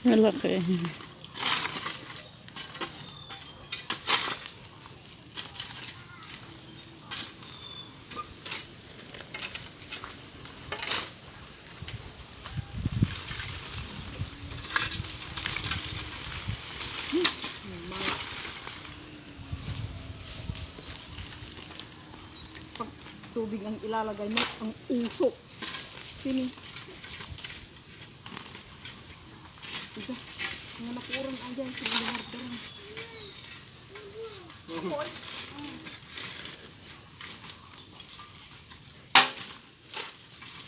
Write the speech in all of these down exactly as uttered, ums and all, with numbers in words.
Malaki. Pag tubig ang ilalagay mo, ang usok. Sini. Ito. Mga nakuran ayan, sini.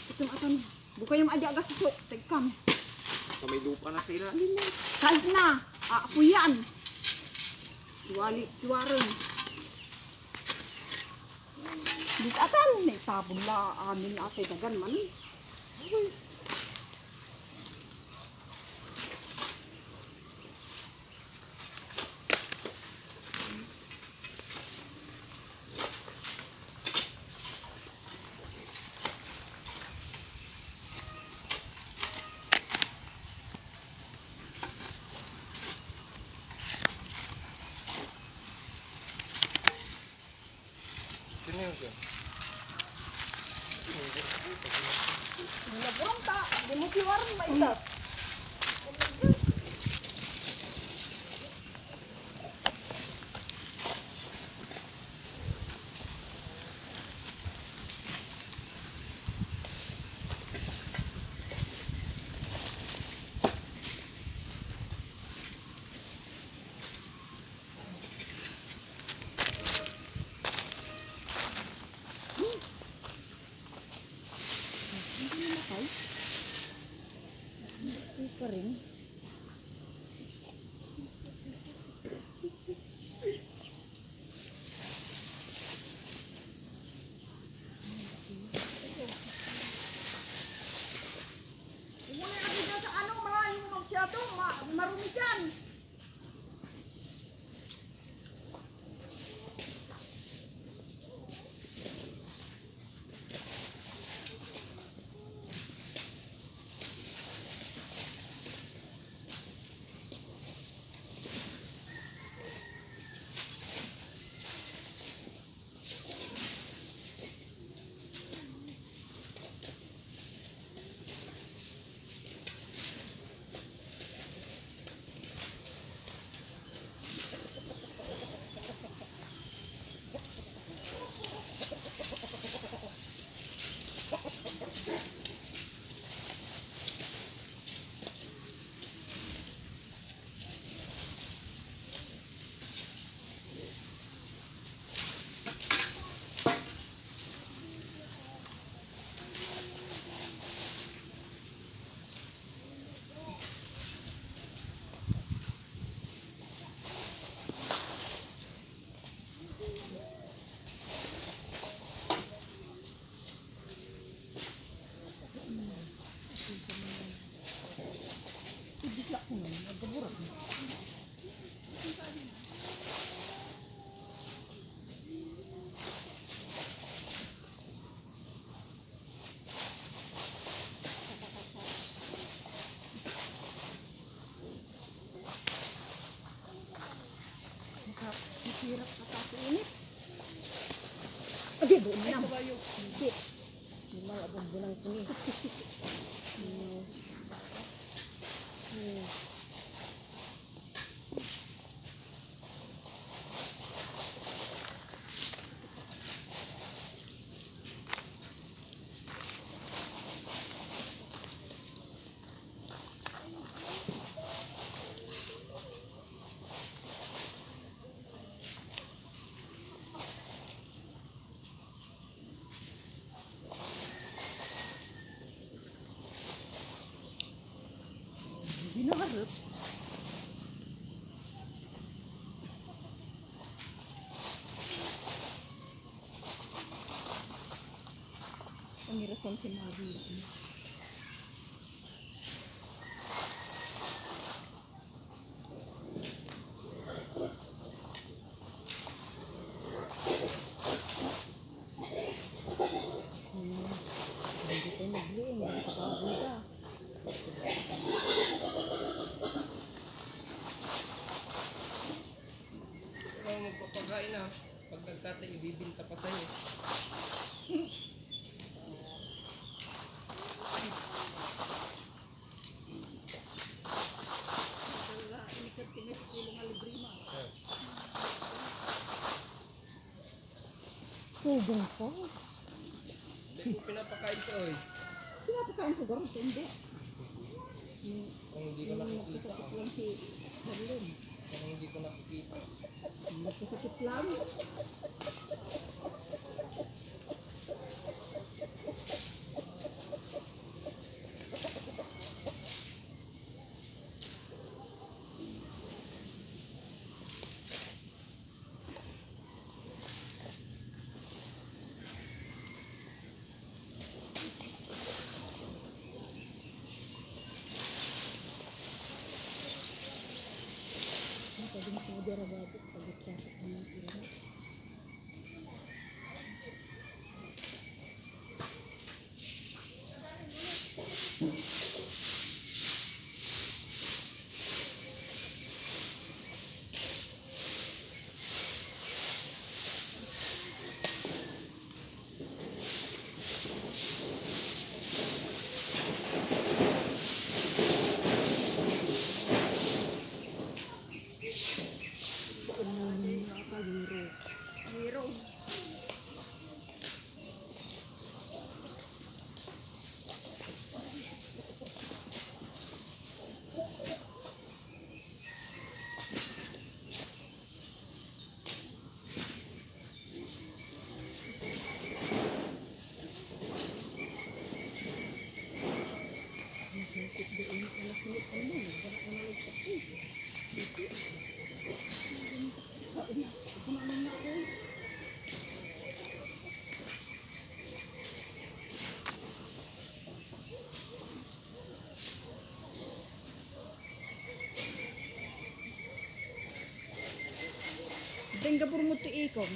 Itum atan, bukayam adi aga susok, tagkam. Sa may lupa na sila. Salt na, aapoyan. Tuwali, tuwaren. Di atan, naitapon la amin atay dagan man. Sino yun, sir? Wala, burong ta. Di mo kiwaran ba ito? Hindi namatay. Hindi pa rin. Huwag mo na ilagay dyan sa ano, malayo masyado, ma-, marumi dyan. Hirap sa kaso init. Adi, buo na. Hindi. Hindi malabog bulang ko ni. Hmm. Hmm. Binaharap. Ang irason si Maria. Hmm. Hindi tayo nagliing, hindi ka pa. Pagkain na, pag nagkatay, ibibinta pa sa'yo. Talaga, inikat ko may kilo nga libre mo. Tugang pa. Hindi ko pinapakain to, eh. Pinapakain ko, garang hindi. Kung hindi ko nakikita, ah. Lang si Marlon. Kung hindi ko nakikita. Nagkasakit lang. Dengga burmod to ikong.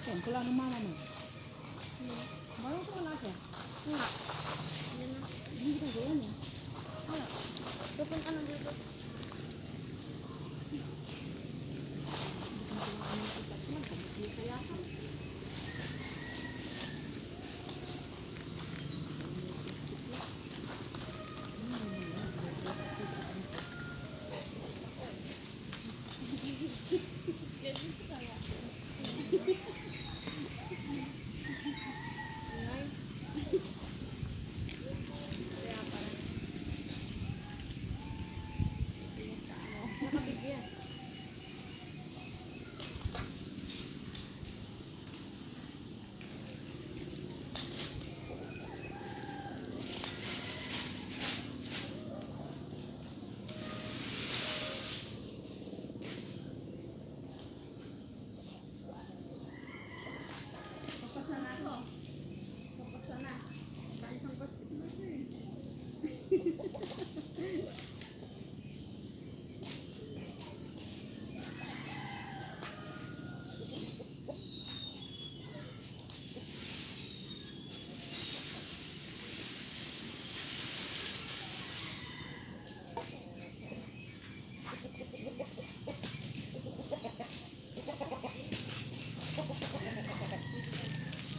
Yan, kailangan ng mama mo. Bayan ko wala siya. Wala. Hindi na. Hindi na gawin niya. Wala. Pupunta ng dito.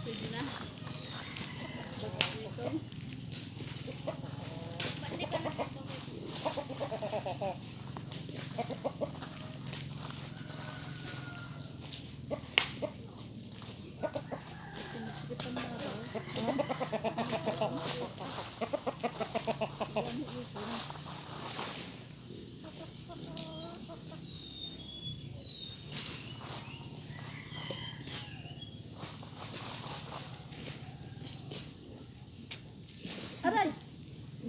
Sige na. Ba't hindi ka na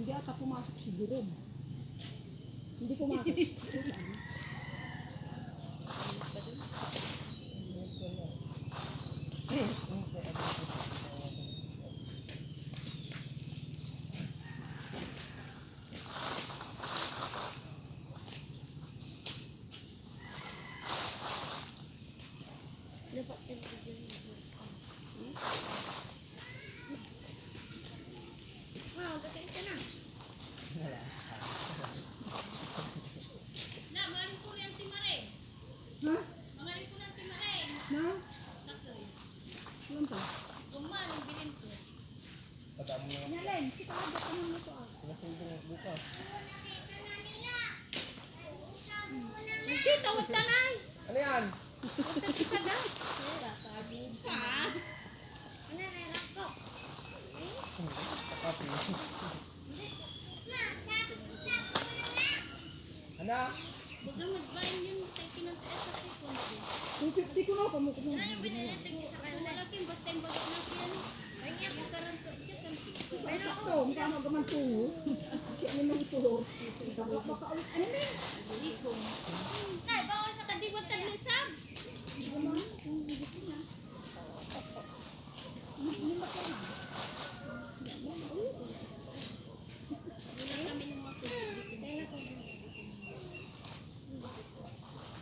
Hindi ata pumasok si Jerome. Hindi pumasok. Dapat ka nabigyan ng Ah, gagaling ka na. Na, mangalingkor yan si Mare. Ha? Mangalingkor yan si Mare. Na? Sakey. Sino to? Guma, ang bilin ko. Pagka mo na. Nalen, si Kaya, tanong mo to, ah. Sino sa ibang bukas? Hindi, tawag ka na. Ano yan? Huwag ka isa, ga. Ka. Ano na, Rocco? Pakapi. Ano? Baga magbayan yun, tay kinanta sa second. Two fifty ko na, kamo ko. Ano yung binili? Tingin sa kanya. Wala kin, basta yung baga na siya, no? Ay, niya, yung karanto, siya, kan-, Pero sakto, ang tama gaman to. Siya naman ito. Baka, baka, ano na? Tay, bawal sa kadiwat sa lisab.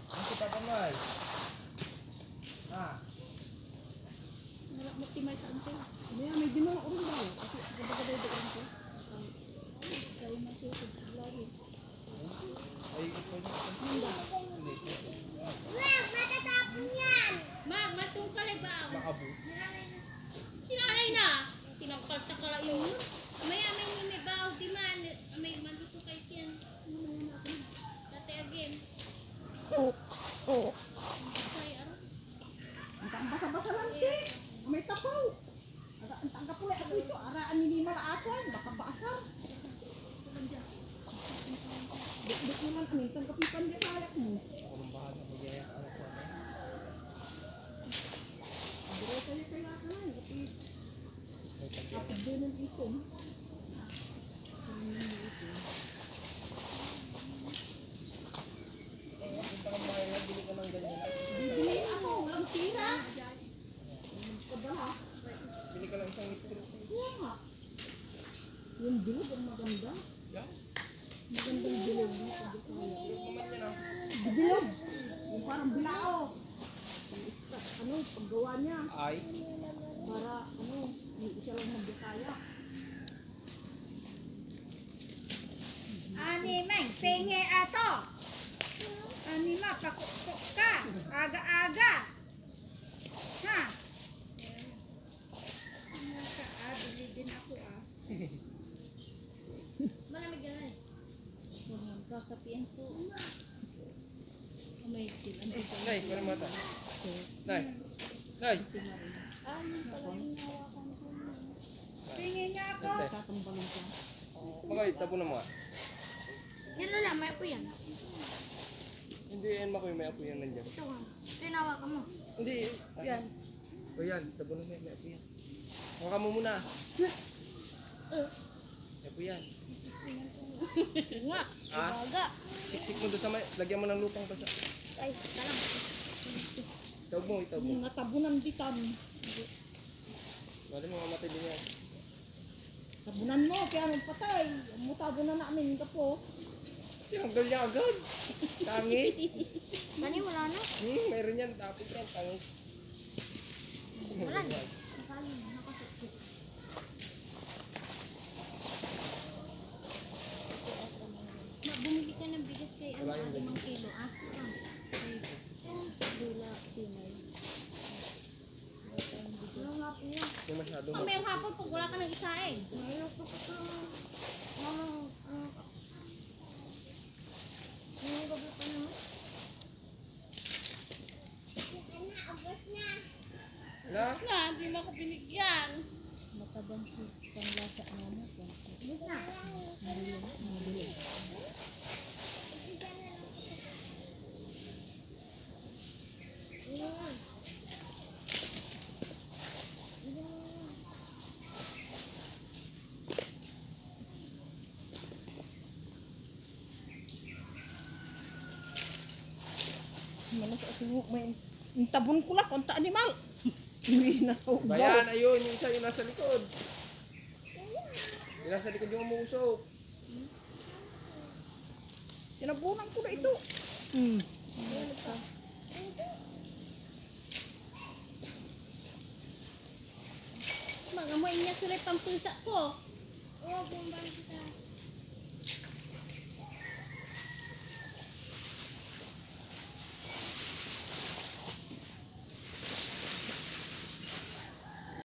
Ang si Papa Mal. Ah. Wala mo timay sa ante. Hindi, medyo mga urong daw. Kasi, gabagabay doon ko. Kaya masukod sa lahi. Ay, ito na. Hindi. Mag, matungkal ay baaw. Maabot. Sinanay na. Tinangkal-takal ay yun. Maya may may baaw, di man. May manluto kay Tian. Dati again. Say, aro. Ang basa-basa lang, Che. May tapaw. Aga, ang tangga pula ako ito, ara, ang minimal a aso, ay, baka baasar. Dikdik naman, ang tangga pipan di ayak mo. Ang bahala ko, yaya, anak ko, ano? Ang biro sa'yo, kaya ka na, eh. Kapit din ang ipon. Ang ipon. Kung punta kang bahay na, bili ka ng ganyan. Bibili ako, walang pira. Bili ka lang isang litro. Kaya nga. Yung bilog ang maganda. Yan. Magandang bilog dito sa Bisaya. Bilog naman yan, ah. Bilog. Yung parang bilao. Yung ista-, ano, paggawa niya. Ay. Para, ano, yung isa lang magbisaya. Animeng, pingi ato. Anima, pakukpok ka. Aga-aga. Ha? Ano ka, ah, bili din ako, ah. Malamig yan, eh. Huwag mong kakapian ko. May tilan. Nay, wala mata. Nay. Nay. Ay, pala yung hawakan ko. Tingin niya ako. Ante. Tatambalan ka. Bagay, tabunan mo, ah. Yan, Lola, may apoy yan. Hindi, yan, Makoy, may apoy yan nandiyan. Ito, ah. Ito yung hawakan mo. Hindi. Yan. O yan, tabunan mo yan, may apoy yan. Hawakan mo muna. May apoy yan. Nga. Ah? Baga. Siksik mo doon sa may, lagyan mo ng lupang basa. Ay, teka lang. Itaog mo, itaog mo. Natabunan ditan. Wala mo, mamatay din yan. Tabunan mo, kaya nagpatay. Ang mutabunan namin, kapo. Tinanggal niya agad. Tangi. Gani, wala na. Hmm, mayroon yan. Dapat yan, tangi. Wala na. Nakasuksok. Ma, bumili ka ng bigas kay, ano, ah, limang kilo, ah. Ah, kay Lola Tinay. Yung masyado. Mamayang hapon, pag wala ka ng isaing. Mayroon pa kasi, ano, ano, ngayong gabi pa naman. Wala? Na, hindi mo ako binigyan. Matabang si panglasa mo, no? Mabilis, mabilis. May intabon ko la, konta animal. Hindi na to. Bayan, ayun, yung isa, yung nasa likod. Yung nasa likod yung umusok. Tinabunan ko na ito. Hmm. Mga mo, inya sulay pampusa ko. Oh, bumbang kita.